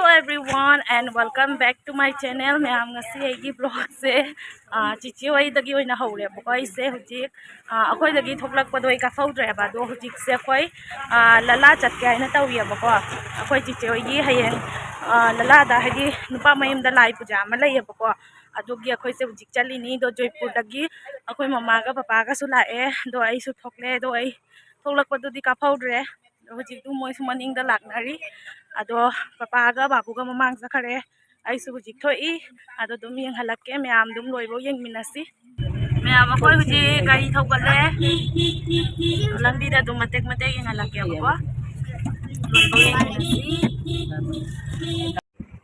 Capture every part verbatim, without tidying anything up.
Hello everyone and welcome back to my channel. ꯃꯌꯥꯝ, ꯉꯁꯤ ꯑꯩꯒꯤ vlogꯁꯦ, ꯑꯥ, ꯆꯤꯆꯦ ꯍꯣꯏꯗꯒꯤ ꯑꯣꯏꯅ ꯍꯧꯔꯦꯕꯀꯣ꯫ ꯑꯩꯁꯦ ꯍꯧꯖꯤꯛ, ꯑꯥ, ꯑꯩꯈꯣꯏꯗꯒꯤ ꯊꯣꯛꯂꯛꯄꯗꯣ ꯑꯩ ꯀꯥꯞꯍꯧꯗ꯭ꯔꯦꯕ꯫ ꯑꯗꯣ ꯍꯧꯖꯤꯛꯁꯦ ꯑꯩꯈꯣꯏ, ꯑꯥ, ꯂꯂꯥ ꯆꯠꯀꯦ ꯍꯥꯏꯅ ꯇꯧꯔꯤꯑꯕꯀꯣ꯫ ꯑꯩꯈꯣꯏ ꯆꯤꯆꯦ ꯍꯣꯏꯒꯤ ꯍꯌꯦꯡ, ꯑꯥ, ꯂꯂꯥꯗ, ꯍꯥꯏꯗꯤ ꯅꯨꯄꯥ ꯃꯌꯨꯝꯗ ꯂꯥꯏ ꯄꯨꯖꯥ ꯑꯃ ꯂꯩꯌꯦꯕꯀꯣ꯫ ꯑꯗꯨꯒꯤ ꯑꯩꯈꯣꯏꯁꯦ ꯍꯧꯖꯤꯛ ꯆꯠꯂꯤꯅꯤ꯫ ꯑꯗꯣ ꯖꯣꯏꯄꯨꯔꯗꯒꯤ ꯑꯩꯈꯣꯏ ꯃꯃꯥꯒ ꯄꯄꯥꯒꯁꯨ ꯂꯥꯛꯑꯦ꯫ ꯑꯗꯣ ꯑꯩꯁꯨ ꯊꯣꯛꯂꯦ꯫ ꯑꯗꯣ ꯑꯩ ꯊꯣꯛꯂꯛꯄꯗꯨꯗꯤ ꯀꯥꯞꯍꯧꯗ꯭ꯔꯦ꯫ ꯍꯧꯖꯤꯛꯇꯨ ꯃꯣꯏꯁꯨ ꯃꯅꯤꯡꯗ ꯂꯥꯛꯅꯔꯤ꯫ ꯑꯗꯣ ꯄꯄꯥꯒ ꯕꯥꯕꯨꯒ ꯃꯃꯥꯡ ꯆꯠꯈꯔꯦ꯫ ꯑꯩꯁꯨ ꯍꯧꯖꯤꯛ ꯊꯣꯛꯏ꯫ ꯑꯗꯣ ꯑꯗꯨꯝ ꯌꯦꯡꯍꯜꯂꯛꯀꯦ, ꯃꯌꯥꯝ ꯑꯗꯨꯝ ꯂꯣꯏꯕꯧ ꯌꯦꯡꯃꯤꯟꯅꯁꯤ꯫ ꯃꯌꯥꯝ, ꯑꯩꯈꯣꯏ ꯍꯧꯖꯤꯛ ꯒꯥꯔꯤ ꯊꯧꯒꯠꯂꯦ꯫ ꯂꯝꯕꯤꯗ ꯑꯗꯨꯝ ꯃꯇꯦꯛ ꯃꯇꯦꯛ ꯌꯦꯡꯍꯜꯂꯛꯀꯦꯕꯀꯣ꯫ ꯂꯣꯏꯕꯧ ꯌꯦꯡꯃꯤꯟꯅꯁꯤ꯫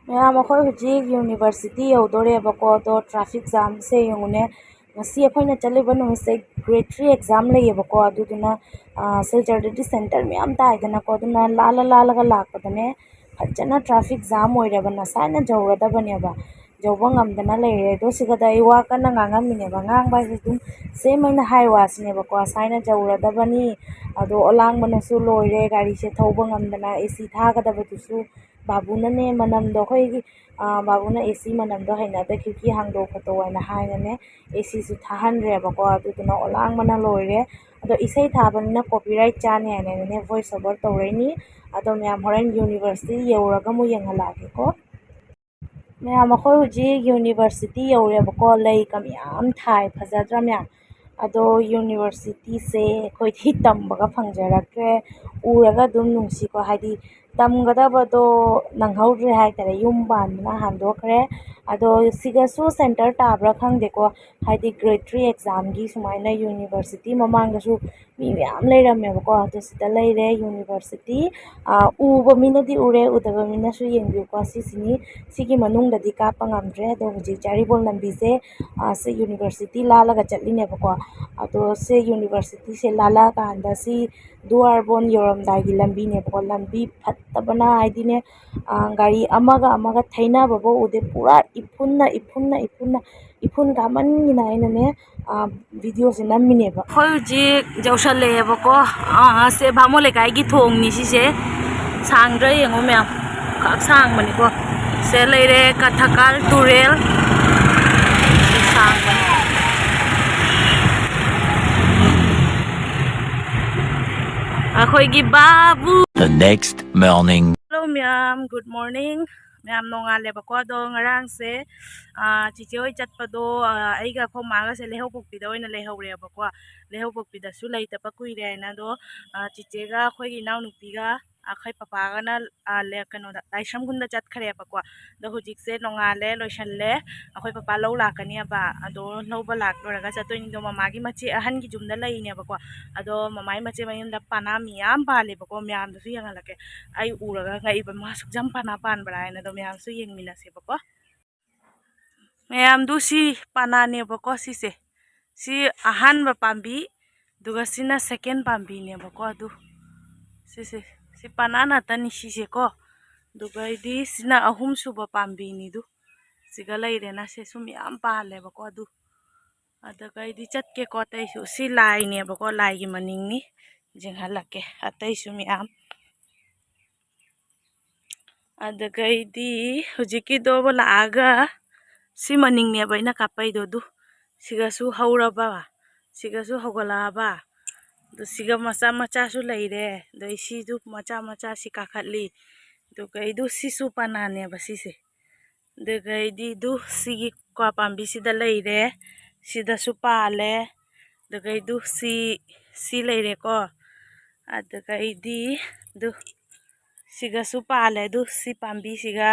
ꯃꯌꯥꯝ, ꯑꯩꯈꯣꯏ ꯍꯧꯖꯤꯛ university ꯌꯧꯗꯣꯔꯦꯕꯀꯣ꯫ ꯑꯗꯣ traffic jamꯁꯦ ꯌꯦꯡꯉꯨꯅꯦ꯫ ꯉꯁꯤ ꯑꯩꯈꯣꯏꯅ ꯆꯠꯂꯤꯕ ꯅꯨꯃꯤꯠꯁꯦ grade three exam ꯂꯩꯌꯦꯕꯀꯣ꯫ ꯑꯗꯨꯗꯨꯅ, ꯑꯥ, ꯁꯤꯜꯆꯔꯗꯗꯤ center ꯃꯌꯥꯝ ꯇꯥꯏꯗꯅꯀꯣ꯫ ꯑꯗꯨꯅ ꯂꯥꯜꯂ ꯂꯥꯜꯂꯒ ꯂꯥꯛꯄꯗꯅꯦ, ꯐꯖꯅ traffic jam ꯑꯣꯏꯔꯦꯕ꯫ ꯉꯁꯥꯏꯅ ꯌꯧꯔꯗꯕꯅꯦꯕ, ꯌꯧꯕ ꯉꯝꯗꯅ ꯂꯩꯔꯦ꯫ ꯑꯗꯣ ꯁꯤꯗ ꯑꯩ ꯋꯥ ꯀꯟꯅ ꯉꯥꯡꯉꯝꯃꯤꯅꯦꯕ꯫ ꯉꯥꯡꯕ ꯍꯥꯏꯁꯦ ꯑꯗꯨꯝ same ꯑꯩꯅ ꯍꯥꯏ ꯋꯥꯁꯤꯅꯦꯕꯀꯣ꯫ ꯉꯁꯥꯏꯅ ꯌꯧꯔꯗꯕꯅꯤ, ꯑꯗꯣ ꯑꯣꯂꯥꯡꯕꯅꯁꯨ ꯂꯣꯏꯔꯦ, ꯒꯥꯔꯤꯁꯦ ꯊꯧꯕ ꯉꯝꯗꯅ꯫ AC ꯊꯥꯒꯗꯕꯗꯨꯁꯨ ꯕꯥꯕꯨꯅꯅꯦ, ꯃꯅꯝꯗꯣ ꯑꯩꯈꯣꯏꯒꯤ, ꯑꯥ, ꯕꯥꯕꯨꯅ AC ꯃꯅꯝꯗꯣ ꯍꯩꯅꯗꯦ, ꯈꯤꯔꯀꯤ ꯍꯥꯡꯗꯣꯛ ꯈꯣꯠꯇꯣꯛꯑꯣ ꯍꯥꯏꯅ ꯍꯥꯏꯅꯅꯦ, ACꯁꯨ ꯊꯥꯍꯟꯗ꯭ꯔꯦꯕꯀꯣ꯫ ꯑꯗꯨꯗꯨꯅ ꯑꯣꯂꯥꯡꯕꯅ ꯂꯣꯏꯔꯦ꯫ ꯑꯗꯣ ꯏꯁꯩ ꯊꯥꯕꯅꯤꯅ copyright ꯆꯥꯅꯤ ꯍꯥꯏꯅꯅꯦ voice over ꯇꯧꯔꯛꯏꯅꯤ꯫ ꯑꯗꯣ ꯃꯌꯥꯝ, ꯍꯣꯔꯦꯟ university ꯌꯧꯔꯒ ꯑꯃꯨꯛ ꯌꯦꯡꯍꯜꯂꯛꯑꯒꯦꯀꯣ꯫ ꯃꯌꯥꯝ, ꯑꯩꯈꯣꯏ ꯍꯧꯖꯤꯛ university ꯌꯧꯔꯦꯕꯀꯣ꯫ ꯂꯩꯒ ꯃꯌꯥꯝ ꯊꯥꯏ, ꯐꯖꯗ꯭ꯔꯥ ꯃꯌꯥꯝ? ꯑꯗꯣ universityꯁꯦ ꯑꯩꯈꯣꯏꯗꯤ ꯇꯝꯕꯒ ꯐꯪꯖꯔꯛꯇ꯭ꯔꯦ꯫ ꯎꯔꯒ ꯑꯗꯨꯝ ꯅꯨꯡꯁꯤꯀꯣ, ꯍꯥꯏꯗꯤ ꯇꯝꯒꯗꯕꯗꯣ ꯅꯪꯍꯧꯗ꯭ꯔꯦ ꯍꯥꯏꯇꯥꯔꯦ, ꯌꯨꯝ ꯄꯥꯟꯕꯅ ꯍꯥꯟꯗꯣꯛꯈ꯭ꯔꯦ꯫ ꯑꯗꯣ ꯁꯤꯗꯁꯨ center ꯇꯥꯕ꯭ꯔꯥ ꯈꯪꯗꯦꯀꯣ, ꯍꯥꯏꯗꯤ grade three examꯒꯤ ꯁꯨꯃꯥꯏꯅ university ꯃꯃꯥꯡꯗꯁꯨ ꯃꯤ ꯃꯌꯥꯝ ꯂꯩꯔꯝꯃꯦꯕꯀꯣ꯫ ꯑꯗꯣ ꯁꯤꯗ ꯂꯩꯔꯦ university꯫ ꯑꯥ, ꯎꯕ ꯃꯤꯅꯗꯤ ꯎꯔꯦ, ꯎꯗꯕ ꯃꯤꯅꯁꯨ ꯌꯦꯡꯕꯤꯌꯨꯀꯣ꯫ ꯁꯤꯁꯤꯅꯤ, ꯁꯤꯒꯤ ꯃꯅꯨꯡꯗꯗꯤ ꯀꯥꯞꯄ ꯉꯝꯗ꯭ꯔꯦ꯫ ꯑꯗꯣ ꯍꯧꯖꯤꯛ ꯆꯥꯔꯤꯕꯣꯜ ꯂꯝꯕꯤꯁꯦ, ꯑꯥ, ꯁꯤ university ꯂꯥꯜꯂꯒ ꯆꯠꯂꯤꯅꯦꯕꯀꯣ꯫ ꯑꯗꯣ ꯁꯤ universityꯁꯦ ꯂꯥꯜꯂꯛꯑꯀꯥꯟꯗ ꯁꯤ ꯗꯨꯋꯥꯔꯕꯣꯟ ꯌꯧꯔꯝꯗꯥꯏꯒꯤ ꯂꯝꯕꯤꯅꯦꯕꯀꯣ꯫ ꯂꯝꯕꯤ ꯐꯠꯇꯕꯅ ꯍꯥꯏꯗꯤꯅꯦ, ꯑꯥ, ꯒꯥꯔꯤ ꯑꯃꯒ ꯑꯃꯒ ꯊꯩꯅꯕꯐꯥꯎ ꯎꯗꯦ꯫ ꯄꯨꯔꯥ ꯏꯐꯨꯟꯅ, ꯏꯐꯨꯟꯅ, ꯏꯐꯨꯟꯅ, ꯏꯐꯨꯟ ꯀꯥꯃꯟꯒꯤꯅ ꯑꯩꯅꯅꯦ, ꯑꯥ, videoꯁꯦ ꯅꯝꯃꯤꯅꯦꯕ꯫ ꯑꯩꯈꯣꯏ ꯍꯧꯖꯤꯛ ꯌꯧꯁꯜꯂꯛꯑꯦꯕꯀꯣ꯫ ꯑꯥ, ꯁꯦ ꯚꯥꯃꯣꯟ ꯂꯩꯀꯥꯏꯒꯤ ꯊꯣꯡꯅꯤ ꯁꯤꯁꯦ꯫ ꯁꯥꯡꯗ꯭ꯔꯥ ꯌꯦꯡꯉꯣ ꯃꯌꯥꯝ꯫ ꯈꯥꯛ ꯁꯥꯡꯕꯅꯤꯀꯣ꯫ ꯁꯦ ꯂꯩꯔꯦ ꯀꯊꯀꯥꯜ ꯇꯨꯔꯦꯜ꯫ ꯁꯤ ꯁꯥꯡꯕꯅꯤ꯫ ꯑꯩꯈꯣꯏꯒꯤ ꯕꯥꯕꯨ꯫ The next morning. Hello ꯃꯌꯥꯝ, good morning꯫ ꯃꯌꯥꯝ ꯅꯣꯡꯉꯥꯜꯂꯦꯕꯀꯣ꯫ ꯑꯗꯣ ꯉꯔꯥꯡꯁꯦ, ꯑꯥ, ꯆꯤꯆꯦ ꯍꯣꯏ ꯆꯠꯄꯗꯣ, ꯑꯥ, ꯑꯩꯒ ꯑꯩꯈꯣꯏ ꯃꯥꯒꯁꯦ ꯂꯩꯍꯧꯄꯣꯛꯄꯤꯗ ꯑꯣꯏꯅ ꯂꯩꯍꯧꯔꯦꯕꯀꯣ꯫ ꯂꯩꯍꯧꯄꯣꯛꯄꯤꯗꯁꯨ ꯂꯩꯇꯕ ꯀꯨꯏꯔꯦ ꯍꯥꯏꯅ꯫ ꯑꯗꯣ, ꯑꯥ, ꯆꯤꯆꯦꯒ ꯑꯩꯈꯣꯏꯒꯤ ꯏꯅꯥꯎꯅꯨꯄꯤꯒ ꯑꯩꯈꯣꯏ ꯄꯄꯥꯒꯅ, ꯑꯥ, ꯂꯦ-, ꯀꯩꯅꯣꯗ, ꯂꯥꯏꯁ꯭ꯔꯝ ꯈꯨꯟꯗ ꯆꯠꯈ꯭ꯔꯦꯕꯀꯣ꯫ ꯑꯗꯣ ꯍꯧꯖꯤꯛꯁꯦ ꯅꯣꯡꯉꯥꯜꯂꯦ, ꯂꯣꯏꯁꯜꯂꯦ꯫ ꯑꯩꯈꯣꯏ ꯄꯄꯥ ꯂꯧ ꯂꯥꯛꯀꯅꯦꯕ꯫ ꯑꯗꯣ ꯂꯧꯕ ꯂꯥꯛ ꯂꯣꯏꯔꯒ ꯆꯠꯇꯣꯏꯅꯤꯗꯣ꯫ ꯃꯃꯥꯒꯤ ꯃꯆꯦ ꯑꯍꯟꯒꯤ ꯌꯨꯝꯗ ꯂꯩꯅꯦꯕꯀꯣ꯫ ꯑꯗꯣ ꯃꯃꯥꯒꯤ ꯃꯆꯦ ꯃꯌꯨꯝꯗ ꯄꯅꯥ ꯃꯌꯥꯝ ꯄꯥꯜꯂꯦꯕꯀꯣ꯫ ꯃꯌꯥꯝꯗꯨꯁꯨ ꯌꯦꯡꯍꯜꯂꯛꯀꯦ꯫ ꯑꯩ ꯎꯔꯒ ꯉꯛꯏꯕ, "ꯃꯥ ꯑꯁꯨꯛ ꯌꯥꯝ ꯄꯅꯥ ꯄꯥꯟꯕ꯭ꯔꯥ?" ꯍꯥꯏꯅ꯫ ꯑꯗꯣ ꯃꯌꯥꯝꯁꯨ ꯌꯦꯡꯃꯤꯟꯅꯁꯦꯕꯀꯣ꯫ ꯃꯌꯥꯝꯗꯨ ꯁꯤ ꯄꯅꯥꯅꯦꯕꯀꯣ ꯁꯤꯁꯦ꯫ ꯁꯤ ꯑꯍꯥꯟꯕ ꯄꯥꯝꯕꯤ, ꯑꯗꯨꯒ ꯁꯤꯅ second ꯄꯥꯝꯕꯤꯅꯦꯕꯀꯣ꯫ ꯑꯗꯨ ꯁꯤꯁꯦ, ꯁꯤ ꯄꯅꯥ ꯅꯠꯇꯅꯤ ꯁꯤꯁꯦꯀꯣ꯫ ꯑꯗꯨꯒ ꯑꯩꯗꯤ ꯁꯤꯅ ꯑꯍꯨꯝꯁꯨꯕ ꯄꯥꯝꯕꯤꯅꯤꯗꯨ꯫ ꯁꯤꯒ ꯂꯩꯔꯦꯅ ꯁꯤꯁꯨ ꯃꯌꯥꯝ ꯄꯥꯜꯂꯦꯕꯀꯣ꯫ ꯑꯗꯨ ꯑꯗꯨꯒ ꯑꯩꯗꯤ ꯆꯠꯀꯦꯀꯣ꯫ ꯑꯇꯩꯁꯨ ꯁꯤ ꯂꯥꯏꯅꯦꯕꯀꯣ, ꯂꯥꯏꯒꯤ ꯃꯅꯤꯡꯅꯤ꯫ ꯌꯦꯡꯍꯜꯂꯛꯀꯦ ꯑꯇꯩꯁꯨ ꯃꯌꯥꯝ꯫ ꯑꯗꯨꯒꯩꯗꯤ ꯍꯧꯖꯤꯛꯀꯤꯗꯣ ꯂꯥꯛꯑꯒ ꯁꯤ ꯃꯅꯤꯡꯅꯦꯕ ꯑꯩꯅ ꯀꯥꯞꯄꯩꯗꯣ꯫ ꯑꯗꯨ ꯁꯤꯒꯁꯨ ꯍꯧꯔꯕ, ꯁꯤꯒꯁꯨ ꯍꯧꯒꯠꯂꯛꯑꯕ꯫ ꯑꯗꯨ ꯁꯤꯒ ꯃꯆꯥ ꯃꯆꯥꯁꯨ ꯂꯩꯔꯦ꯫ ꯑꯗꯩ ꯁꯤꯁꯨ ꯃꯆꯥ ꯃꯆꯥ ꯁꯤ ꯀꯥꯈꯠꯂꯤ꯫ ꯑꯗꯨꯒꯩꯗꯨ ꯁꯤꯁꯨ ꯄꯅꯥꯅꯦꯕ ꯁꯤꯁꯦ꯫ ꯑꯗꯨꯒꯩꯗꯤ ꯑꯗꯨ ꯁꯤꯒꯤ ꯀ꯭ꯋꯥ ꯄꯥꯝꯕꯤꯁꯤꯗ ꯂꯩꯔꯦ꯫ ꯁꯤꯗꯁꯨ ꯄꯥꯜꯂꯦ꯫ ꯑꯗꯨꯒꯩꯗꯨ ꯁꯤ, ꯁꯤ ꯂꯩꯔꯦꯀꯣ꯫ ꯑꯗꯨꯒꯩꯗꯤ ꯑꯗꯨ ꯁꯤꯒꯁꯨ ꯄꯥꯜꯂꯦ꯫ ꯑꯗꯨ ꯁꯤ ꯄꯥꯝꯕꯤꯁꯤꯒ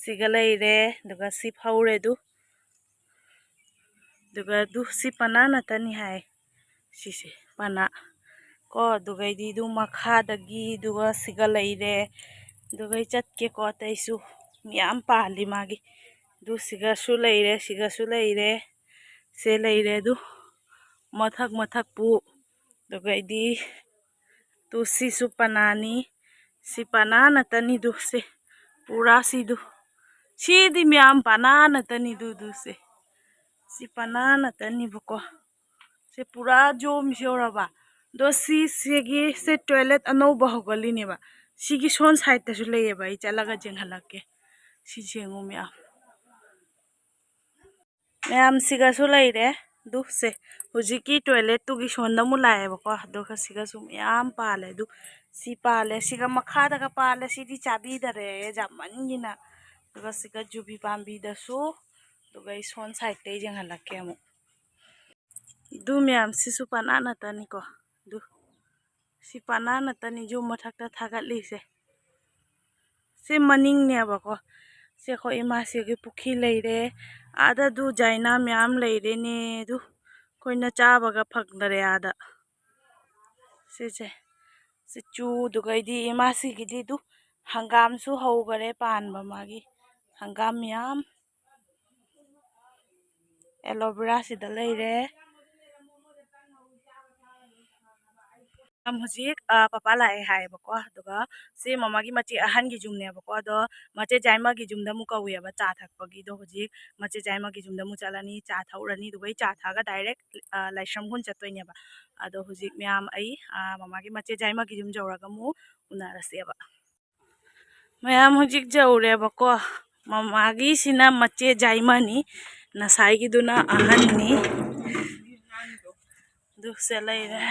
ꯁꯤꯒ ꯂꯩꯔꯦ꯫ ꯑꯗꯨꯒ ꯁꯤ ꯍꯧꯔꯦ꯫ ꯑꯗꯨ ꯑꯗꯨꯒ ꯑꯗꯨ ꯁꯤ ꯄꯅꯥ ꯅꯠꯇꯅꯤ ꯍꯥꯏ꯫ ꯁꯤꯁꯦ ꯄꯅꯥ ꯀꯣ꯫ ꯑꯗꯨꯒꯩꯗꯤ ꯑꯗꯨ ꯃꯈꯥꯗꯒꯤ ꯑꯗꯨꯒ ꯁꯤꯒ ꯂꯩꯔꯦ꯫ ꯑꯗꯨꯒꯩ ꯆꯠꯀꯦꯀꯣ꯫ ꯑꯇꯩꯁꯨ ꯃꯌꯥꯝ ꯄꯥꯜꯂꯤ ꯃꯥꯒꯤ꯫ ꯑꯗꯨ ꯁꯤꯒꯁꯨ ꯂꯩꯔꯦ, ꯁꯤꯒꯁꯨ ꯂꯩꯔꯦ꯫ ꯁꯦ ꯂꯩꯔꯦ꯫ ꯑꯗꯨ ꯃꯊꯛ ꯃꯊꯛꯄꯨ꯫ ꯑꯗꯨꯒꯩꯗꯤ ꯇꯨ ꯁꯤꯁꯨ ꯄꯅꯥꯅꯤ꯫ ꯁꯤ ꯄꯅꯥ ꯅꯠꯇꯅꯤꯗꯨ ꯁꯦ꯫ ꯄꯨꯔꯥ ꯁꯤꯗꯨ꯫ ꯁꯤꯗꯤ ꯃꯌꯥꯝ ꯄꯅꯥ ꯅꯠꯇꯅꯤꯗꯨ ꯗꯨ ꯁꯦ꯫ ꯁꯤ ꯄꯅꯥ ꯅꯠꯇꯅꯤꯕꯀꯣ꯫ ꯁꯤ ꯄꯨꯔꯥ ꯖꯣꯝꯁꯤ ꯌꯧꯔꯕ꯫ ꯑꯗꯣ ꯁꯤ, ꯁꯤꯒꯤ ꯁꯦ toilet ꯑꯅꯧꯕ ꯍꯧꯒꯠꯂꯤꯅꯦꯕ꯫ ꯁꯤꯒꯤ ꯁꯣꯝ ꯁꯥꯏꯠꯇꯁꯨ ꯂꯩꯌꯦꯕ, ꯑꯩ ꯆꯠꯂꯒ ꯌꯦꯡꯍꯜꯂꯛꯀꯦ꯫ ꯁꯤ ꯌꯦꯡꯉꯨ ꯃꯌꯥꯝ, ꯃꯌꯥꯝꯁꯤꯒꯁꯨ ꯂꯩꯔꯦ꯫ ꯑꯗꯨ ꯁꯦ, ꯍꯧꯖꯤꯛꯀꯤ ꯇꯣꯏꯂꯦꯠꯇꯨꯒꯤ ꯁꯣꯝꯗ ꯑꯃꯨꯛ ꯂꯥꯛꯑꯦꯕꯀꯣ꯫ ꯑꯗꯨꯒ ꯁꯤꯒꯁꯨ ꯃꯌꯥꯝ ꯄꯥꯜꯂꯦ꯫ ꯑꯗꯨ ꯁꯤ ꯄꯥꯜꯂꯦ, ꯁꯤꯒ ꯃꯈꯥꯗꯒ ꯄꯥꯜꯂꯦ꯫ ꯁꯤꯗꯤ ꯆꯥꯕꯤꯗꯔꯦ ꯌꯥꯝꯃꯟꯒꯤꯅ꯫ ꯑꯗꯨꯒ ꯁꯤꯒ ꯖꯨꯕꯤ ꯄꯥꯝꯕꯤꯗꯁꯨ꯫ ꯑꯗꯨꯒ ꯑꯩ ꯁꯣꯝ ꯁꯥꯏꯠꯇꯩ ꯌꯦꯡꯍꯜꯂꯛꯀꯦ ꯑꯃꯨꯛ꯫ ꯑꯗꯨ ꯃꯌꯥꯝꯁꯤꯁꯨ ꯄꯥꯅꯥ ꯅꯠꯇꯅꯤꯀꯣ꯫ ꯑꯗꯨ ꯁꯤ ꯄꯥꯅꯥ ꯅꯠꯇꯅꯤ ꯌꯨꯝ ꯃꯊꯛꯇ ꯊꯥꯒꯠꯂꯤꯁꯦ꯫ ꯁꯤ ꯃꯅꯤꯡꯅꯦꯕꯀꯣ꯫ ꯁꯤ ꯑꯩꯈꯣꯏ ꯏꯃꯥꯁꯤꯒꯤ ꯄꯨꯈ꯭ꯔꯤ ꯂꯩꯔꯦ꯫ ꯑꯥꯗ ꯑꯗꯨ ꯖꯥꯏꯅꯥ ꯃꯌꯥꯝ ꯂꯩꯔꯦꯅꯦ꯫ ꯑꯗꯨ ꯑꯩꯈꯣꯏꯅ ꯆꯥꯕꯒ ꯐꯪꯗꯔꯦ ꯑꯥꯗ꯫ ꯁꯤꯁꯦ꯫ ꯁꯤ ꯆꯨꯗꯨꯒꯩꯗꯤ ꯏꯃꯥꯁꯤꯒꯤꯗꯤ ꯑꯗꯨ ꯍꯪꯒꯥꯝꯁꯨ ꯍꯧꯈꯔꯦ ꯄꯥꯟꯕ ꯃꯥꯒꯤ꯫ ꯍꯪꯒꯥꯝ ꯃꯌꯥꯝ꯫ ꯑꯦꯂꯣꯕꯦꯔꯥ ꯁꯤꯗ ꯂꯩꯔꯦ꯫ ꯌꯥꯝ ꯍꯧꯖꯤꯛ, ꯑ, ꯄꯄꯥ ꯂꯥꯛꯑꯦ ꯍꯥꯏꯌꯦꯕꯀꯣ꯫ ꯑꯗꯨꯒ ꯁꯤ ꯃꯃꯥꯒꯤ ꯃꯆꯦ ꯑꯍꯟꯒꯤ ꯌꯨꯝꯅꯦꯕꯀꯣ꯫ ꯑꯗꯣ ꯃꯆꯦ ꯖꯥꯏꯃꯒꯤ ꯌꯨꯝꯗ ꯑꯃꯨꯛ ꯀꯧꯏꯑꯕ ꯆꯥ ꯊꯛꯄꯒꯤꯗꯣ꯫ ꯍꯧꯖꯤꯛ ꯃꯆꯦ ꯖꯥꯏꯃꯒꯤ ꯌꯨꯝꯗ ꯑꯃꯨꯛ ꯆꯠꯂꯅꯤ, ꯆꯥ ꯊꯛꯎꯔꯅꯤ꯫ ꯑꯗꯨꯒ ꯑꯩ ꯆꯥ ꯊꯛꯑꯒ ꯗꯥꯏꯔꯦꯛ, ꯑ, ꯂꯥꯏꯁ꯭ꯔꯝ ꯈꯨꯟ ꯆꯠꯇꯣꯏꯅꯦꯕ꯫ ꯑꯗꯣ ꯍꯧꯖꯤꯛ ꯃꯌꯥꯝ ꯑꯩ, ꯑ, ꯃꯃꯥꯒꯤ ꯃꯆꯦ ꯖꯥꯏꯃꯒꯤ ꯌꯨꯝ ꯌꯧꯔꯒ ꯑꯃꯨꯛ ꯎꯅꯔꯁꯦꯕ꯫ ꯃꯌꯥꯝ ꯍꯧꯖꯤꯛ ꯌꯧꯔꯦꯕꯀꯣ꯫ ꯃꯃꯥꯒꯤꯁꯤꯅ ꯃꯆꯦ ꯖꯥꯏꯃꯅꯤ, ꯉꯁꯥꯏꯒꯤꯗꯨꯅ ꯑꯍꯟꯅꯤ꯫ ꯑꯗꯨ ꯁꯦ ꯂꯩꯔꯦ꯫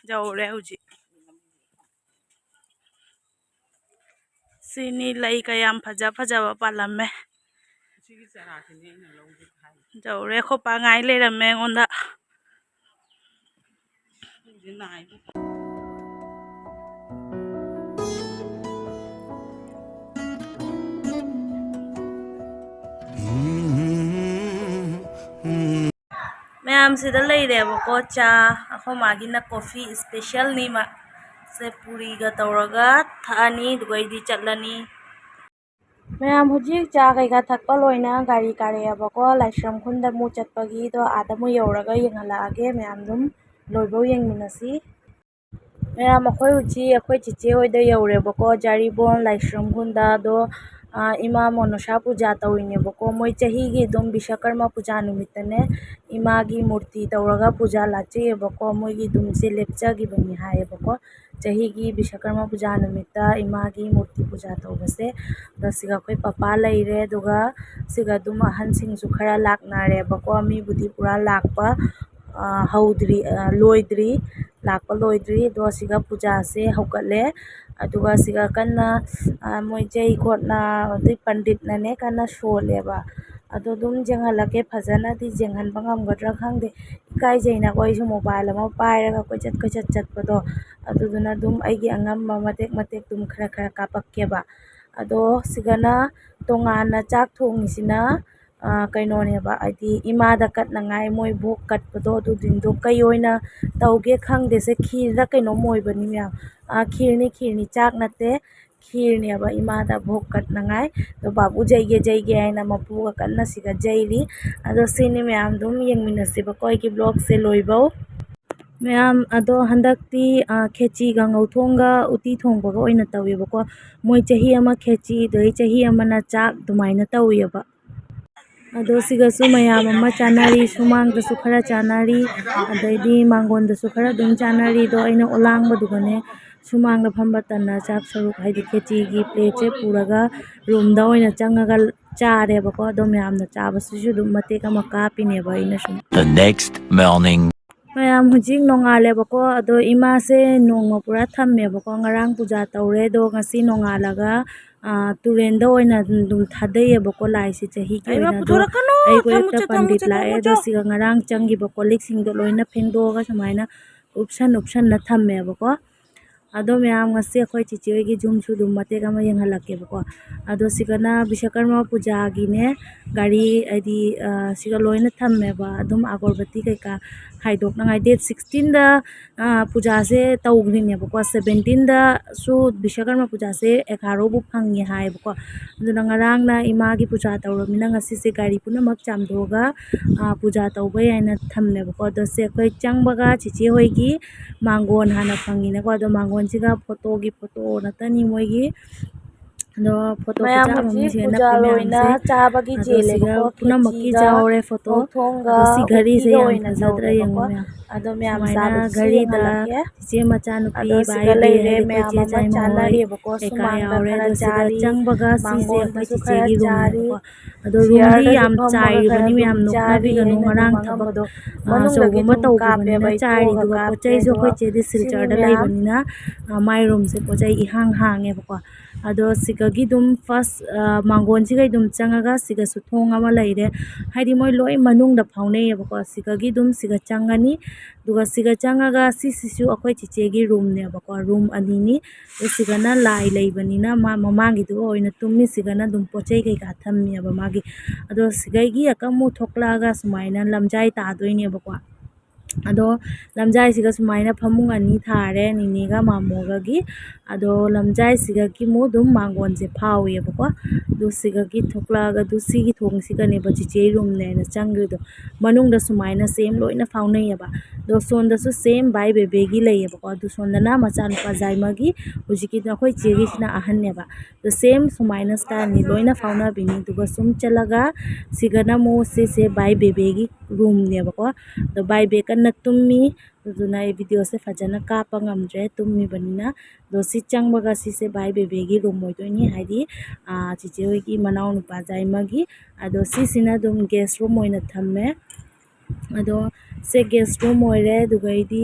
ꯌꯧꯔꯦ ꯍꯧꯖꯤꯛ꯫ ꯁꯤꯅꯤ ꯂꯩ ꯀꯌꯥꯝ ꯐꯖ ꯐꯖꯕ ꯄꯥꯜꯂꯝꯃꯦ꯫ ꯌꯧꯔꯦ, ꯑꯩꯈꯣꯏ ꯄꯥ ꯉꯥꯏ ꯂꯩꯔꯝꯃꯦ ꯑꯩꯉꯣꯟꯗ꯫ ꯃꯌꯥꯝꯁꯤꯗ ꯂꯩꯔꯦꯕꯀꯣ ꯆꯥ꯫ ꯑꯩꯈꯣꯏ ꯃꯥꯒꯤꯅ ꯀꯣꯐꯤ ꯏꯁꯄꯦꯁꯦꯜꯅꯤ ꯃꯥ꯫ ꯁꯦ ꯄꯨꯔꯤꯒ ꯇꯧꯔꯒ ꯊꯛꯑꯅꯤ, ꯑꯗꯨꯒ ꯑꯩꯗꯤ ꯆꯠꯂꯅꯤ꯫ ꯃꯌꯥꯝ ꯍꯧꯖꯤꯛ ꯆꯥ ꯀꯩꯀꯥ ꯊꯛꯄ ꯂꯣꯏꯅ ꯒꯥꯔꯤ ꯀꯥꯔꯛꯑꯦꯕꯀꯣ꯫ ꯂꯥꯏꯁ꯭ꯔꯝ ꯈꯨꯟꯗ ꯑꯃꯨꯛ ꯆꯠꯄꯒꯤꯗꯣ ꯑꯥꯗ ꯑꯃꯨꯛ ꯌꯧꯔꯒ ꯌꯦꯡꯍꯜꯂꯛꯑꯒꯦ꯫ ꯃꯌꯥꯝ ꯑꯗꯨꯝ ꯂꯣꯏꯐꯧ ꯌꯦꯡꯃꯤꯟꯅꯁꯤ꯫ ꯃꯌꯥꯝ ꯑꯩꯈꯣꯏ ꯍꯧꯖꯤꯛ ꯑꯩꯈꯣꯏ ꯆꯤꯆꯦ ꯍꯣꯏꯗ ꯌꯧꯔꯦꯕꯀꯣ, ꯖꯥꯔꯤꯕꯣꯟ ꯂꯥꯏꯁ꯭ꯔꯝ ꯈꯨꯟꯗ꯫ ꯑꯗꯣ, ꯑ, ꯏꯃꯥ ꯃꯣꯅꯣꯁꯥ ꯄꯨꯖꯥ ꯇꯧꯔꯤꯅꯦꯕꯀꯣ꯫ ꯃꯣꯏ ꯆꯍꯤꯒꯤ ꯑꯗꯨꯝ ꯕꯤꯁꯀꯔꯃ ꯄꯨꯖꯥ ꯅꯨꯃꯤꯠꯇꯅꯦ ꯏꯃꯥꯒꯤ ꯃꯨꯔꯇꯤ ꯇꯧꯔꯒ ꯄꯨꯖꯥ ꯂꯥꯠꯆꯩꯌꯦꯕꯀꯣ꯫ ꯃꯣꯏꯒꯤ ꯑꯗꯨꯝ ꯁꯦ ꯂꯦꯞꯆꯈꯤꯕꯅꯤ ꯍꯥꯏꯌꯦꯕꯀꯣ꯫ ꯆꯍꯤꯒꯤ ꯕꯤꯁꯀꯔꯃ ꯄꯨꯖꯥ ꯅꯨꯃꯤꯠꯇ ꯏꯃꯥꯒꯤ ꯃꯨꯔꯇꯤ ꯄꯨꯖꯥ ꯇꯧꯕꯁꯦ꯫ ꯑꯗꯣ ꯁꯤꯒ ꯑꯩꯈꯣꯏ ꯄꯄꯥ ꯂꯩꯔꯦ, ꯑꯗꯨꯒ ꯁꯤꯒ ꯑꯗꯨꯝ ꯑꯍꯟꯁꯤꯡꯁꯨ ꯈꯔ ꯂꯥꯛꯅꯔꯦꯕꯀꯣ꯫ ꯃꯤꯕꯨꯗꯤ ꯄꯨꯔꯥ ꯂꯥꯛꯄ, ꯑ, ꯍꯧꯗ꯭ꯔꯤ, ꯑ, ꯂꯣꯏꯗ꯭ꯔꯤ, ꯂꯥꯛꯄ ꯂꯣꯏꯗ꯭ꯔꯤ꯫ ꯑꯗꯣ ꯁꯤꯒ ꯄꯨꯖꯥꯁꯦ ꯍꯧꯒꯠꯂꯦ꯫ ꯑꯗꯨꯒ ꯁꯤꯒ ꯀꯟꯅ, ꯑ, ꯃꯣꯏ ꯖꯩ ꯈꯣꯠꯅ, ꯑꯗꯩ ꯄꯟꯗꯤꯠꯅꯅꯦ ꯀꯟꯅ ꯁꯣꯜꯂꯦꯕ꯫ ꯑꯗꯣ ꯑꯗꯨꯝ ꯌꯦꯡꯍꯜꯂꯛꯀꯦ, ꯐꯖꯅꯗꯤ ꯌꯦꯡꯍꯟꯕ ꯉꯝꯒꯗ꯭ꯔꯥ ꯈꯪꯗꯦ꯫ ꯏꯀꯥꯏꯖꯩꯅꯀꯣ, ꯑꯩꯁꯨ mobile ꯑꯃ ꯄꯥꯏꯔꯒ ꯀꯣꯏꯆꯠ ꯀꯣꯏꯆꯠ ꯆꯠꯄꯗꯣ꯫ ꯑꯗꯨꯗꯨꯅ ꯑꯗꯨꯝ ꯑꯩꯒꯤ ꯑꯉꯝꯕ ꯃꯇꯦꯛ ꯃꯇꯦꯛ ꯑꯗꯨꯝ ꯈꯔ ꯈꯔ ꯀꯥꯞꯄꯛꯀꯦꯕ꯫ ꯑꯗꯣ ꯁꯤꯒꯅ ꯇꯣꯉꯥꯟꯅ ꯆꯥꯛ ꯊꯣꯡꯉꯤꯁꯤꯅ, ꯑ, ꯀꯩꯅꯣꯅꯦꯕ, ꯍꯥꯏꯗꯤ ꯏꯃꯥꯗ ꯀꯠꯅꯉꯥꯏ ꯃꯣꯏ ꯚꯣꯛ ꯀꯠꯄꯗꯣ, ꯑꯗꯨꯗꯨꯗꯣ ꯀꯩ ꯑꯣꯏꯅ ꯇꯧꯒꯦ ꯈꯪꯗꯦꯁꯦ꯫ ꯈꯤꯔꯗ ꯀꯩꯅꯣꯝ ꯑꯣꯏꯕꯅꯤ ꯃꯌꯥꯝ꯫ ꯑ, ꯈꯤꯔꯅꯤ, ꯈꯤꯔꯅꯤ, ꯆꯥꯛ ꯅꯠꯇꯦ, ꯈꯤꯔꯅꯦꯕ ꯏꯃꯥꯗ ꯚꯣꯛ ꯀꯠꯅꯉꯥꯏ꯫ ꯑꯗꯣ ꯕꯥꯕꯨ ꯌꯩꯒꯦ, ꯌꯩꯒꯦ ꯍꯥꯏꯅ ꯃꯄꯨꯒ ꯀꯟꯅ ꯁꯤꯒ ꯌꯩꯔꯤ꯫ ꯑꯗꯣ ꯁꯤꯅꯤ ꯃꯌꯥꯝ, ꯑꯗꯨꯝ ꯌꯦꯡꯃꯤꯟꯅꯁꯦꯕꯀꯣ ꯑꯩꯒꯤ vlogꯁꯦ ꯂꯣꯏꯕꯧ꯫ ꯃꯌꯥꯝ, ꯑꯗꯣ ꯍꯟꯗꯛꯇꯤ, ꯑ, ꯈꯦꯆꯤ, ꯀꯥꯡꯉꯧ ꯊꯣꯡꯒ ꯎꯇꯤ ꯊꯣꯡꯕꯒ ꯑꯣꯏꯅ ꯇꯧꯋꯦꯕꯀꯣ꯫ ꯃꯣꯏ ꯆꯍꯤ ꯑꯃ ꯈꯦꯆꯤ, ꯑꯗꯩ ꯆꯍꯤ ꯑꯃꯅ ꯆꯥꯛ, ꯑꯗꯨꯃꯥꯏꯅ ꯇꯧꯋꯦꯕ꯫ ꯑꯗꯣ ꯁꯤꯒꯁꯨ ꯃꯌꯥꯝ ꯑꯃ ꯆꯥꯅꯔꯤ, ꯁꯨꯃꯥꯡꯗꯁꯨ ꯈꯔ ꯆꯥꯅꯔꯤ, ꯑꯗꯩꯗꯤ ꯃꯥꯡꯒꯣꯟꯗꯁꯨ ꯈꯔ ꯑꯗꯨꯝ ꯆꯥꯅꯔꯤ꯫ ꯑꯗꯣ ꯑꯩꯅ ꯑꯣꯂꯥꯡꯕꯗꯨꯒꯅꯦ ꯁꯨꯃꯥꯡꯗ ꯐꯝꯕ ꯇꯟꯅ ꯆꯥꯛ ꯁꯔꯨꯛ, ꯍꯥꯏꯗꯤ ꯈꯦꯆꯤꯒꯤ plateꯁꯦ ꯄꯨꯔꯒ roomꯗ ꯑꯣꯏꯅ ꯆꯪꯉꯒ ꯆꯥꯔꯦꯕꯀꯣ꯫ ꯑꯗꯣ ꯃꯌꯥꯝꯅ ꯆꯥꯕꯁꯤꯁꯨ ꯑꯗꯨꯝ ꯃꯇꯦꯛ ꯑꯃ ꯀꯥꯞꯄꯤꯅꯦꯕ ꯑꯩꯅ ꯁꯨꯝ꯫ The next morning. ꯃꯌꯥꯝ, ꯍꯧꯖꯤꯛ ꯅꯣꯡꯉꯥꯜꯂꯦꯕꯀꯣ꯫ ꯑꯗꯣ ꯏꯃꯥꯁꯦ ꯅꯣꯡꯃ ꯄꯨꯔꯥ ꯊꯝꯃꯦꯕꯀꯣ꯫ ꯉꯔꯥꯡ ꯄꯨꯖꯥ ꯇꯧꯔꯦ, ꯑꯗꯣ ꯉꯁꯤ ꯅꯣꯡꯉꯥꯜꯂꯒ, ꯑ, ꯇꯨꯔꯦꯟꯗ ꯑꯣꯏꯅ ꯑꯗꯨꯝ ꯊꯥꯗꯩꯌꯦꯕꯀꯣ ꯂꯥꯏꯁꯦ ꯆꯍꯤꯒꯤ ꯑꯩꯃ ꯑꯣꯏꯅ꯫ ꯑꯗꯣ ꯄꯨꯊꯣꯔꯛꯀꯅꯨ, ꯑꯩꯈꯣꯏ ꯊꯝꯃꯨ ꯍꯦꯛꯇ ꯆꯠ, ꯊꯝꯃꯨ ꯄꯟꯗꯤꯠ ꯆꯠ, ꯂꯥꯛꯑꯦ꯫ ꯊꯝꯃꯨ ꯑꯗꯣ ꯆꯠ꯫ ꯁꯤꯒ ꯉꯔꯥꯡ ꯆꯪꯈꯤꯕ ꯀꯣꯜ ꯂꯤꯛꯁꯤꯡꯗꯣ ꯂꯣꯏꯅ ꯐꯦꯡꯗꯣꯛꯑꯒ ꯁꯨꯃꯥꯏꯅ ꯎꯞꯁꯟ ꯎꯞꯁꯟꯅ ꯊꯝꯃꯦꯕꯀꯣ꯫ ꯑꯗꯣ ꯃꯌꯥꯝ, ꯉꯁꯤ ꯑꯩꯈꯣꯏ ꯆꯤꯆꯦ ꯍꯣꯏꯒꯤ ꯌꯨꯝꯁꯨ ꯑꯗꯨꯝ ꯃꯇꯦꯛ ꯑꯃ ꯌꯦꯡꯍꯜꯂꯛꯀꯦꯕꯀꯣ꯫ ꯑꯗꯣ ꯁꯤꯒꯅ ꯕꯤꯁꯀꯔꯃ ꯄꯨꯖꯥꯒꯤꯅꯦ, ꯒꯥꯔꯤ ꯍꯥꯏꯗꯤ, ꯑ, ꯁꯤꯒ ꯂꯣꯏꯅ ꯊꯝꯃꯦꯕ꯫ ꯑꯗꯨꯝ ꯑꯒꯣꯔꯕꯇꯤ ꯀꯩꯀꯥ ꯈꯥꯏꯗꯣꯛꯅꯉꯥꯏ꯫ Date sixteenꯗ, ꯑ, ꯄꯨꯖꯥꯁꯦ ꯇꯧꯈ꯭ꯔꯤꯅꯦꯕꯀꯣ꯫ Seventeenꯗꯁꯨ ꯕꯤꯁꯀꯔꯃ ꯄꯨꯖꯥꯁꯦ ꯑꯦꯒꯥꯔꯣꯕꯨ ꯐꯪꯉꯦ ꯍꯥꯏꯌꯦꯕꯀꯣ꯫ ꯑꯗꯨꯅ ꯉꯔꯥꯡꯅ ꯏꯃꯥꯒꯤ ꯄꯨꯖꯥ ꯇꯧꯔꯕꯅꯤꯅ ꯉꯁꯤꯁꯦ ꯒꯥꯔꯤ ꯄꯨꯝꯅꯃꯛ ꯆꯥꯝꯊꯣꯛꯑꯒ, ꯑ, ꯄꯨꯖꯥ ꯇꯧꯕ ꯌꯥꯏꯅ ꯊꯝꯃꯦꯕꯀꯣ꯫ ꯑꯗꯣ ꯁꯦ ꯑꯩꯈꯣꯏ ꯆꯪꯕꯒ ꯆꯤꯆꯦ ꯍꯣꯏꯒꯤ ꯃꯥꯡꯒꯣꯟ ꯍꯥꯟꯅ ꯐꯪꯉꯤꯅꯀꯣ꯫ ꯑꯗꯣ ꯃꯥꯡꯒꯣꯟꯁꯤꯒ photoꯒꯤ photo ꯉꯥꯛꯇꯅꯤ ꯃꯣꯏꯒꯤ꯫ ꯑꯗꯣ ꯐꯣꯇꯣ ꯃꯌꯥꯝ ꯈꯨꯆꯥ ꯍꯧꯖꯤꯛ ꯑꯃꯁꯦ ꯄꯨꯖꯥ ꯅꯛꯄ ꯂꯣꯏꯅ ꯃꯌꯥꯝꯁꯦ꯫ ꯆꯥꯕꯒꯤ ꯑꯗꯣ ꯁꯤꯒ ꯆꯦꯜꯂꯦꯕꯀꯣ, ꯄꯨꯝꯅꯃꯛꯀꯤ ꯈꯦꯆꯤꯒ ꯆꯥꯍꯧꯔꯦ ꯐꯣꯇꯣ꯫ ꯉꯧꯊꯣꯡꯒ ꯑꯗꯣ ꯁꯤ ꯘꯔꯤꯁꯦ ꯎꯇꯤꯒ ꯌꯥꯝ ꯑꯣꯏꯅ ꯐꯖꯗ꯭ꯔꯥ ꯌꯦꯡꯉꯣ ꯇꯧꯋꯦꯕꯀꯣ꯫ ꯃꯌꯥꯝ꯫ ꯑꯗꯣ ꯃꯌꯥꯝ ꯁꯨꯃꯥꯏꯅ ꯆꯥꯕꯗꯨꯁꯨ ꯘꯔꯤꯗ ꯌꯦꯡꯍꯜꯂꯛꯀꯦ꯫ ꯆꯤꯆꯦ ꯃꯆꯥꯅꯨꯄꯤ ꯑꯗꯣ ꯁꯤꯒ ꯚꯥꯏ ꯂꯩꯔꯦ, ꯕꯦꯟ, ꯑꯩꯈꯣꯏ ꯃꯌꯥꯝ ꯆꯦ ꯑꯃ ꯖꯥꯏꯃ ꯍꯣꯏ ꯆꯥꯅꯔꯤꯕꯀꯣ꯫ ꯀꯩꯀꯥ ꯁꯨꯃꯥꯡꯗ ꯌꯥꯎꯔꯦ꯫ ꯈꯔ ꯑꯗꯣ ꯁꯤꯒ ꯆꯥꯔꯤ, ꯆꯪꯕꯒ ꯁꯤꯁꯦ ꯑꯩꯈꯣꯏ ꯃꯥꯡꯒꯣꯟꯗꯁꯨ ꯈꯔ ꯆꯤꯆꯦꯒꯤ ꯆꯥꯔꯤ꯫ ꯔꯨꯝꯅꯦꯕꯀꯣ꯫ ꯑꯗꯣ ꯔꯨꯝꯗꯤ ꯆꯤꯌꯔꯗꯁꯨ ꯌꯥꯝ ꯐꯝꯃꯒ ꯈꯔ ꯆꯥꯏꯔꯤꯕꯅꯤ ꯃꯌꯥꯝ, ꯑꯗꯨꯝ ꯅꯣꯛꯅꯕꯤꯒꯅꯨ꯫ ꯃꯥꯡꯉꯝꯕꯗꯣ꯫ ꯉꯔꯥꯡ ꯊꯕꯛ, ꯃꯅꯨꯡꯗꯒꯤ ꯑꯆꯧꯕ ꯑꯗꯨꯝ ꯑꯃ ꯀꯥꯞꯄꯦꯕ ꯇꯧꯈꯤꯕꯅꯤꯅ ꯑꯩ ꯆꯥꯏꯔꯤ꯫ ꯊꯣꯛꯑꯒ ꯑꯗꯨꯒ ꯄꯣꯠ ꯀꯥꯞꯀꯦ꯫ ꯆꯩꯁꯨ ꯑꯗꯣ ꯑꯩꯈꯣꯏ ꯆꯦꯗꯤ ꯁꯤꯜꯆꯔꯗ ꯁꯤꯅꯤꯅꯦ꯫ ꯂꯩꯕꯅꯤꯅ, ꯑ, ꯃꯥꯏ ꯔꯨꯝꯁꯦ ꯄꯣꯠ ꯆꯩ ꯏꯍꯥꯡ ꯍꯥꯡꯉꯦꯕꯀꯣ꯫ ꯑꯗꯣ ꯁꯤꯒꯒꯤ ꯑꯗꯨꯝ ꯐꯥꯔꯁ, ꯑ, ꯃꯥꯡꯒꯣꯟꯁꯤꯒ ꯑꯗꯨꯝ ꯆꯪꯉꯒ ꯁꯤꯒꯁꯨ ꯊꯣꯡ ꯑꯃ ꯂꯩꯔꯦ꯫ ꯍꯥꯏꯗꯤ ꯃꯣꯏ ꯂꯣꯏ ꯃꯅꯨꯡꯗ ꯐꯥꯎꯅꯩꯌꯦꯕꯀꯣ꯫ ꯁꯤꯒꯒꯤ ꯑꯗꯨꯝ ꯁꯤꯒ ꯆꯪꯉꯅꯤ꯫ ꯑꯗꯨꯒ ꯁꯤꯒ ꯆꯪꯉꯒ ꯁꯤꯁꯤꯁꯨ ꯑꯩꯈꯣꯏ ꯆꯤꯆꯦꯒꯤ ꯔꯨꯝꯅꯦꯕꯀꯣ꯫ ꯔꯨꯝ ꯑꯅꯤꯅꯤ꯫ ꯑꯗꯣ ꯁꯤꯒꯅ ꯂꯥꯏ ꯂꯩꯕꯅꯤꯅ ꯃꯥ ꯃꯃꯥꯡꯒꯤꯗꯨꯒ ꯑꯣꯏꯅ ꯇꯨꯝꯃꯤ꯫ ꯁꯤꯒꯅ ꯑꯗꯨꯝ ꯄꯣꯠ ꯆꯩ ꯀꯩꯀꯥ ꯊꯝꯃꯦꯕ ꯃꯥꯒꯤ꯫ ꯑꯗꯣ ꯁꯤꯒꯩꯒꯤ ꯑꯀꯃꯨ ꯊꯣꯛꯂꯛꯑꯒ ꯁꯨꯃꯥꯏꯅ ꯂꯝꯖꯥꯏ ꯇꯥꯗꯣꯏꯅꯦꯕꯀꯣ꯫ ꯑꯗꯣ ꯂꯝꯖꯥꯏꯁꯤꯒ ꯁꯨꯃꯥꯏꯅ ꯐꯃꯨꯡ ꯑꯅꯤ ꯊꯥꯔꯦ, ꯅꯤꯅꯦꯒ ꯃꯥꯃꯣꯒꯒꯤ꯫ ꯑꯗꯣ ꯂꯝꯖꯥꯏꯁꯤꯒꯒꯤ ꯑꯃꯨꯛ ꯑꯗꯨꯝ ꯃꯥꯡꯒꯣꯟꯁꯦ ꯐꯥꯎꯋꯦꯕꯀꯣ꯫ ꯑꯗꯨ ꯁꯤꯒꯒꯤ ꯊꯣꯛꯂꯛꯑꯒ ꯑꯗꯨ ꯁꯤꯒꯤ ꯊꯣꯡꯁꯤꯒꯅꯦꯕ ꯆꯤꯆꯦ ꯔꯨꯝꯅꯦꯅ ꯆꯪꯈ꯭ꯔꯤꯗꯣ꯫ ꯃꯅꯨꯡꯗ ꯁꯨꯃꯥꯏꯅ ꯁꯦꯝ ꯂꯣꯏꯅ ꯐꯥꯎꯅꯩꯌꯦꯕ꯫ ꯑꯗꯣ ꯁꯣꯝꯗꯁꯨ ꯁꯦꯝ ꯕꯥꯏ ꯕꯦꯕꯦꯒꯤ ꯂꯩꯌꯦꯕꯀꯣ꯫ ꯑꯗꯨ ꯁꯣꯝꯗꯅ ꯃꯆꯥꯅꯨꯄꯥ ꯖꯥꯏꯃꯒꯤ, ꯍꯧꯖꯤꯛꯀꯤꯗꯣ ꯑꯩꯈꯣꯏ ꯆꯦꯒꯤꯁꯤꯅ ꯑꯍꯟꯅꯦꯕ꯫ ꯑꯗꯣ ꯁꯦꯝ ꯁꯨꯃꯥꯏꯅ ꯁ꯭ꯇꯥꯏꯜꯅꯤ ꯂꯣꯏꯅ ꯐꯥꯎꯅꯕꯤꯅꯤ꯫ ꯑꯗꯨꯒ ꯁꯨꯝ ꯆꯠꯂꯒ ꯁꯤꯒꯅ ꯑꯃꯨꯛ ꯁꯤꯁꯦ ꯕꯥꯏ ꯕꯦꯕꯦꯒꯤ ꯔꯨꯝꯅꯦꯕꯀꯣ꯫ ꯑꯗꯣ ꯕꯥꯏ ꯕꯦ ꯀꯟꯅ ꯇꯨꯝꯃꯤ꯫ ꯑꯗꯨꯅ ꯑꯩ ꯚꯤꯗꯤꯑꯣꯁꯦ ꯐꯖꯅ ꯀꯥꯞꯄ ꯉꯝꯗ꯭ꯔꯦ ꯇꯨꯝꯃꯤꯕꯅꯤꯅ꯫ ꯑꯗꯣ ꯁꯤ ꯆꯪꯕꯒ ꯁꯤꯁꯦ ꯕꯥꯏ ꯕꯦꯕꯦꯒꯤ ꯔꯨꯝ ꯑꯣꯏꯗꯣꯏꯅꯤ, ꯍꯥꯏꯗꯤ, ꯑꯥ, ꯆꯤꯆꯦ ꯍꯣꯏꯒꯤ ꯃꯅꯥꯎꯅꯨꯄꯥ ꯖꯥꯏꯃꯒꯤ꯫ ꯑꯗꯣ ꯁꯤꯁꯤꯅ ꯑꯗꯨꯝ ꯒꯦꯁ ꯔꯨꯝ ꯑꯣꯏꯅ ꯊꯝꯃꯦ꯫ ꯑꯗꯣ ꯁꯦ ꯒꯦꯁ ꯔꯨꯝ ꯑꯣꯏꯔꯦ꯫ ꯑꯗꯨꯒꯩꯗꯤ,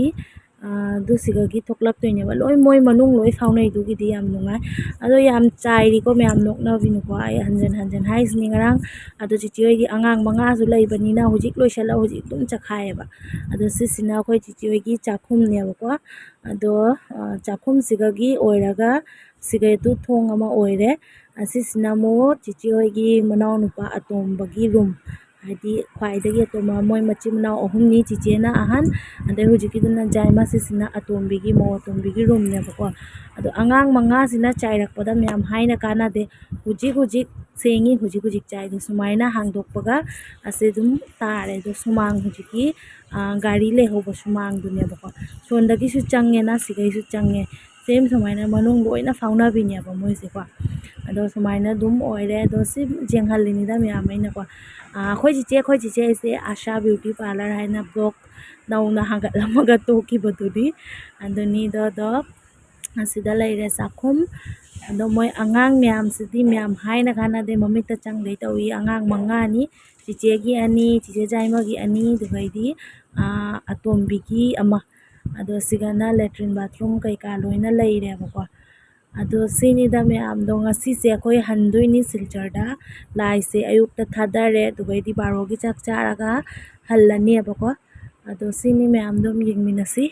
ꯑꯥ, ꯑꯗꯨ ꯁꯤꯒꯒꯤ ꯊꯣꯛꯂꯛꯇꯣꯏꯅꯦꯕ꯫ ꯂꯣꯏ ꯃꯣꯏ ꯃꯅꯨꯡ ꯂꯣꯏ ꯐꯥꯎꯅꯩꯗꯨꯒꯤꯗꯤ ꯌꯥꯝ ꯅꯨꯡꯉꯥꯏ꯫ ꯑꯗꯣ ꯌꯥꯝ ꯆꯥꯏꯔꯤꯀꯣ ꯃꯌꯥꯝ, ꯅꯣꯛꯅꯕꯤꯅꯨꯀꯣ꯫ ꯑꯩ ꯍꯟꯖꯟ ꯍꯟꯖꯟ ꯍꯥꯏꯁꯤꯅꯤ ꯉꯔꯥꯡ꯫ ꯑꯗꯣ ꯆꯤꯆꯦ ꯍꯣꯏꯗꯤ ꯑꯉꯥꯡ ꯃꯉꯥꯁꯨ ꯂꯩꯕꯅꯤꯅ ꯍꯧꯖꯤꯛ ꯂꯣꯏꯁꯤꯜꯂ ꯍꯧꯖꯤꯛ ꯑꯗꯨꯝ ꯆꯈꯥꯏꯌꯦꯕ꯫ ꯑꯗꯣ ꯁꯤꯁꯤꯅ ꯑꯩꯈꯣꯏ ꯆꯤꯆꯦ ꯍꯣꯏꯒꯤ ꯆꯥꯛꯈꯨꯝꯅꯦꯕꯀꯣ꯫ ꯑꯗꯣ, ꯑ, ꯆꯥꯛꯈꯨꯝꯁꯤꯒꯒꯤ ꯑꯣꯏꯔꯒ ꯁꯤꯒꯩꯗꯨ ꯊꯣꯡ ꯑꯃ ꯑꯣꯏꯔꯦ꯫ ꯑꯁꯤꯁꯤꯅ ꯑꯃꯨꯛ ꯆꯤꯆꯦ ꯍꯣꯏꯒꯤ ꯃꯅꯥꯎꯅꯨꯄꯥ ꯑꯇꯣꯝꯕꯒꯤ ꯔꯨꯝ, ꯍꯥꯏꯗꯤ ꯈ꯭ꯋꯥꯏꯗꯒꯤ ꯑꯇꯣꯝꯕ, ꯃꯣꯏ ꯃꯆꯤꯟ ꯃꯅꯥꯎ ꯑꯍꯨꯝꯅꯤ, ꯆꯤꯆꯦꯅ ꯑꯍꯟ, ꯑꯗꯩ ꯍꯧꯖꯤꯛꯀꯤꯗꯨꯅ ꯖꯥꯏꯃ, ꯁꯤꯁꯤꯅ ꯑꯇꯣꯝꯕꯤꯒꯤ, ꯃꯧ ꯑꯇꯣꯝꯕꯤꯒꯤ ꯔꯨꯝꯅꯦꯕꯀꯣ꯫ ꯑꯗꯣ ꯑꯉꯥꯡ ꯃꯉꯥꯁꯤꯅ ꯆꯥꯏꯔꯛꯄꯗ ꯃꯌꯥꯝ ꯍꯥꯏꯅ ꯀꯥꯟꯅꯗꯦ꯫ ꯍꯧꯖꯤꯛ ꯍꯧꯖꯤꯛ ꯁꯦꯡꯉꯤ, ꯍꯧꯖꯤꯛ ꯍꯧꯖꯤꯛ ꯆꯥꯏꯗꯤ ꯁꯨꯃꯥꯏꯅ ꯍꯥꯡꯗꯣꯛꯄꯒ ꯑꯁꯤ ꯑꯗꯨꯝ ꯇꯥꯔꯦ꯫ ꯑꯗꯣ ꯁꯨꯃꯥꯡ ꯍꯧꯖꯤꯛꯀꯤ, ꯑ, ꯒꯥꯔꯤ ꯂꯩꯍꯧꯕ ꯁꯨꯃꯥꯡꯗꯨꯅꯦꯕꯀꯣ꯫ ꯁꯣꯝꯗꯒꯤꯁꯨ ꯆꯪꯉꯦꯅ ꯁꯤꯗꯩꯁꯨ ꯆꯪꯉꯦ꯫ ꯁꯦꯝ ꯁꯨꯃꯥꯏꯅ ꯃꯅꯨꯡ ꯂꯣꯏꯅ ꯐꯥꯎꯅꯕꯤꯅꯦꯕ ꯃꯣꯏꯁꯦꯀꯣ꯫ ꯑꯗꯣ ꯁꯨꯃꯥꯏꯅ ꯑꯗꯨꯝ ꯑꯣꯏꯔꯦ꯫ ꯑꯗꯣ ꯁꯤ ꯌꯦꯡꯍꯜꯂꯤꯅꯤꯗ ꯃꯌꯥꯝ ꯑꯩꯅꯀꯣ꯫ ꯑꯥ, ꯑꯩꯈꯣꯏ ꯆꯤꯆꯦ, ꯑꯩꯈꯣꯏ ꯆꯤꯆꯦ ꯑꯩꯁꯦ ꯑꯥꯁꯥ ꯕ꯭ꯌꯨꯇꯤ ꯄꯥꯔꯂꯔ ꯍꯥꯏꯅ ꯕ꯭ꯂꯣꯛ ꯅꯧꯅ ꯍꯥꯡꯒꯠꯂꯝꯃꯒ ꯇꯣꯛꯈꯤꯕꯗꯨꯅꯤ꯫ ꯑꯗꯨꯅꯤꯗꯣ, ꯑꯗꯣ ꯑꯁꯤꯗ ꯂꯩꯔꯦ ꯆꯥꯛꯈꯨꯝ꯫ ꯑꯗꯣ ꯃꯣꯏ ꯑꯉꯥꯡ ꯃꯌꯥꯝꯁꯤꯗꯤ ꯃꯌꯥꯝ ꯍꯥꯏꯅ ꯀꯥꯟꯅꯗꯦ, ꯃꯃꯤꯠꯇ ꯆꯪꯗꯩ ꯇꯧꯏ꯫ ꯑꯉꯥꯡ ꯃꯉꯥꯅꯤ, ꯆꯤꯆꯦꯒꯤ ꯑꯅꯤ, ꯆꯤꯆꯦ ꯖꯥꯏꯃꯒꯤ ꯑꯅꯤ, ꯑꯗꯨꯒꯩꯗꯤ, ꯑꯥ, ꯑꯇꯣꯝꯕꯤꯒꯤ ꯑꯃ꯫ ꯑꯗꯣ ꯁꯤꯒꯅ ꯂꯦꯇ꯭ꯔꯤꯟ ꯕꯥꯊꯔꯨꯝ ꯀꯩꯀꯥ ꯂꯣꯏꯅ ꯂꯩꯔꯦꯕꯀꯣ꯫ ꯑꯗꯣ ꯁꯤꯅꯤꯗ ꯃꯌꯥꯝꯗꯣ ꯉꯁꯤꯁꯦ ꯑꯩꯈꯣꯏ ꯍꯟꯗꯣꯏꯅꯤ ꯁꯤꯜꯆꯔꯗ꯫ ꯂꯥꯏꯁꯦ ꯑꯌꯨꯛꯇ ꯊꯥꯗꯔꯦ, ꯑꯗꯨꯒꯩꯗꯤ ꯕꯥꯔꯣꯒꯤ ꯆꯥꯛ ꯆꯥꯔꯒ ꯍꯜꯂꯅꯦꯕꯀꯣ꯫ ꯑꯗꯣ ꯁꯤꯅꯤ ꯃꯌꯥꯝꯗꯣ ꯑꯗꯨꯝ ꯌꯦꯡꯃꯤꯟꯅꯁꯤ꯫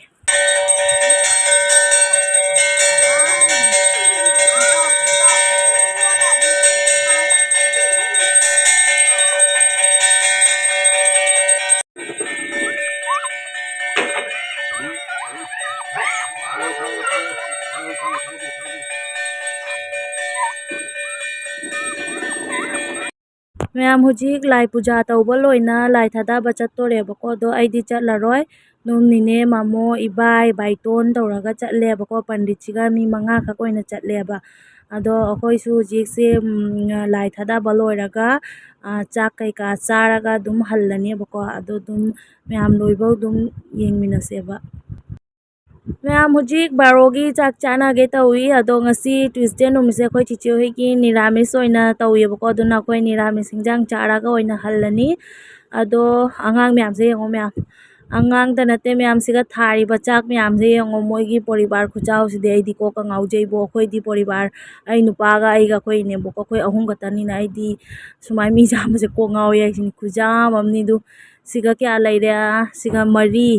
ꯃꯌꯥꯝ ꯍꯧꯖꯤꯛ ꯂꯥꯏ ꯄꯨꯖꯥ ꯇꯧꯕ ꯂꯣꯏꯅ ꯂꯥꯏ ꯊꯥꯗꯕ ꯆꯠꯇꯣꯔꯦꯕꯀꯣ꯫ ꯑꯗꯣ ꯑꯩꯗꯤ ꯆꯠꯂꯔꯣꯏ꯫ ꯑꯗꯨꯝ ꯅꯤꯅꯦ, ꯃꯥꯃꯣ, ꯏꯕꯥꯏ, ꯕꯥꯏꯇꯣꯟ ꯇꯧꯔꯒ ꯆꯠꯂꯦꯕꯀꯣ꯫ ꯄꯟꯗꯤꯠꯁꯤꯒ ꯃꯤ ꯃꯉꯥꯈꯛ ꯑꯣꯏꯅ ꯆꯠꯂꯦꯕ꯫ ꯑꯗꯣ ꯑꯩꯈꯣꯏꯁꯨ ꯍꯧꯖꯤꯛꯁꯦ, ꯎꯝ, ꯂꯥꯏ ꯊꯥꯗꯕ ꯂꯣꯏꯔꯒ, ꯑ, ꯆꯥꯛ ꯀꯩꯀꯥ ꯆꯥꯔꯒ ꯑꯗꯨꯝ ꯍꯜꯂꯅꯦꯕꯀꯣ꯫ ꯑꯗꯣ ꯑꯗꯨꯝ ꯃꯌꯥꯝ ꯂꯣꯏꯕꯧ ꯑꯗꯨꯝ ꯌꯦꯡꯃꯤꯟꯅꯁꯦꯕ꯫ ꯃꯌꯥꯝ ꯍꯧꯖꯤꯛ ꯕꯥꯔꯣꯒꯤ ꯆꯥꯛ ꯆꯥꯅꯒꯦ ꯇꯧꯏ꯫ ꯑꯗꯣ ꯉꯁꯤ ꯇ꯭ꯌꯨꯁꯗꯦ ꯅꯨꯃꯤꯠꯁꯦ ꯑꯩꯈꯣꯏ ꯆꯤꯆꯦ ꯍꯣꯏꯒꯤ ꯅꯤꯔꯥꯃꯤꯁ ꯑꯣꯏꯅ ꯇꯧꯏꯕꯀꯣ꯫ ꯑꯗꯨꯅ ꯑꯩꯈꯣꯏ ꯅꯤꯔꯥꯃꯤꯁ ꯍꯤꯟꯖꯥꯡ ꯆꯥꯔꯒ ꯑꯣꯏꯅ ꯍꯜꯂꯅꯤ꯫ ꯑꯗꯣ ꯑꯉꯥꯡ ꯃꯌꯥꯝꯁꯦ ꯌꯦꯡꯉꯣ ꯃꯌꯥꯝ꯫ ꯑꯉꯥꯡꯗ ꯅꯠꯇꯦ ꯃꯌꯥꯝꯁꯤꯒ ꯊꯥꯔꯤꯕ ꯆꯥꯛ ꯃꯌꯥꯝꯁꯦ ꯌꯦꯡꯉꯣ꯫ ꯃꯣꯏꯒꯤ ꯄꯣꯔꯤꯕꯥꯔ ꯈꯨꯆꯥꯎꯁꯤꯗꯤ ꯑꯩꯗꯤ ꯀꯣꯛꯀ ꯉꯥꯎꯖꯩꯕꯣ꯫ ꯑꯩꯈꯣꯏꯗꯤ ꯄꯣꯔꯤꯕꯥꯔ, ꯑꯩ ꯅꯨꯄꯥꯒ ꯑꯩꯒ ꯑꯩꯈꯣꯏ ꯏꯅꯦꯝꯕꯣꯛꯀ ꯑꯩꯈꯣꯏ ꯑꯍꯨꯝ ꯈꯛꯇꯅꯤꯅ ꯑꯩꯗꯤ ꯁꯨꯃꯥꯏꯅ ꯃꯤ ꯆꯥꯝꯕꯁꯦ ꯀꯣꯛ ꯉꯥꯎꯋꯦ ꯍꯥꯏꯁꯤꯅꯤ꯫ ꯈꯨꯌꯥꯝ ꯑꯃꯅꯤ ꯑꯗꯨ꯫ ꯁꯤꯒ ꯀꯌꯥ ꯂꯩꯔꯦ? ꯁꯤꯒ ꯃꯔꯤ꯫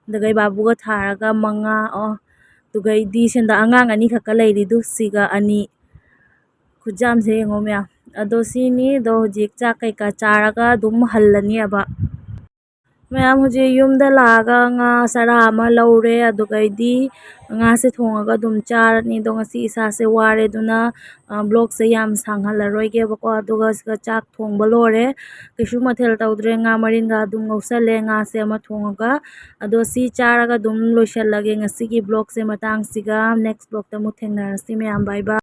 ꯑꯗꯨꯒ ꯕꯥꯕꯨꯒ ꯊꯥꯔꯒ ꯃꯉꯥ꯫ ꯑꯣ, ꯑꯗꯨꯒꯩꯗꯤ ꯁꯦꯟꯗ ꯑꯉꯥꯡ ꯑꯅꯤꯈꯛꯀ ꯂꯩꯔꯤꯗꯨ, ꯁꯤꯒ ꯑꯅꯤ꯫ ꯈꯨꯌꯥꯝꯁꯦ ꯌꯦꯡꯉꯣ ꯃꯌꯥꯝ꯫ ꯑꯗꯣ ꯁꯤꯅꯤ꯫ ꯑꯗꯣ ꯍꯧꯖꯤꯛ ꯆꯥꯛ ꯀꯩꯀꯥ ꯆꯥꯔꯒ ꯑꯗꯨꯝ ꯍꯜꯂꯅꯦꯕ꯫ ꯃꯌꯥꯝ ꯍꯧꯖꯤꯛ ꯌꯨꯝꯗ ꯂꯥꯛꯑꯒ ꯉꯥ ꯆꯔꯥ ꯑꯃ ꯂꯧꯔꯦ꯫ ꯑꯗꯨꯒꯩꯗꯤ ꯉꯥꯁꯦ ꯊꯣꯡꯉꯒ ꯑꯗꯨꯝ ꯆꯥꯔꯅꯤ꯫ ꯑꯗꯣ ꯉꯁꯤ ꯏꯁꯥꯁꯦ ꯋꯥꯔꯦ, ꯑꯗꯨꯅ, ꯑ, ꯕ꯭ꯂꯣꯛꯁꯦ ꯌꯥꯝ ꯁꯥꯡꯍꯜꯂꯔꯣꯏꯒꯦꯕꯀꯣ꯫ ꯑꯗꯨꯒ ꯁꯤꯒ ꯆꯥꯛ ꯊꯣꯡꯕ ꯂꯣꯏꯔꯦ꯫ ꯀꯩꯁꯨ ꯃꯊꯦꯜ ꯇꯧꯗ꯭ꯔꯦ꯫ ꯉꯥ ꯃꯔꯤꯟꯒ ꯑꯗꯨꯝ ꯉꯧꯁꯜꯂꯦ꯫ ꯉꯥꯁꯦ ꯑꯃ ꯊꯣꯡꯉꯒ꯫ ꯑꯗꯣ ꯁꯤ ꯆꯥꯔꯒ ꯑꯗꯨꯝ ꯂꯣꯏꯁꯜꯂꯒꯦ ꯉꯁꯤꯒꯤ ꯕ꯭ꯂꯣꯛꯁꯦ ꯃꯇꯥꯡꯁꯤꯒ꯫ ꯅꯦꯛꯁ ꯕ꯭ꯂꯣꯛꯇ ꯑꯃꯨꯛ ꯊꯦꯡꯅꯔꯁꯤ ꯃꯌꯥꯝ꯫ ꯕꯥꯏ ꯕꯥꯏ꯫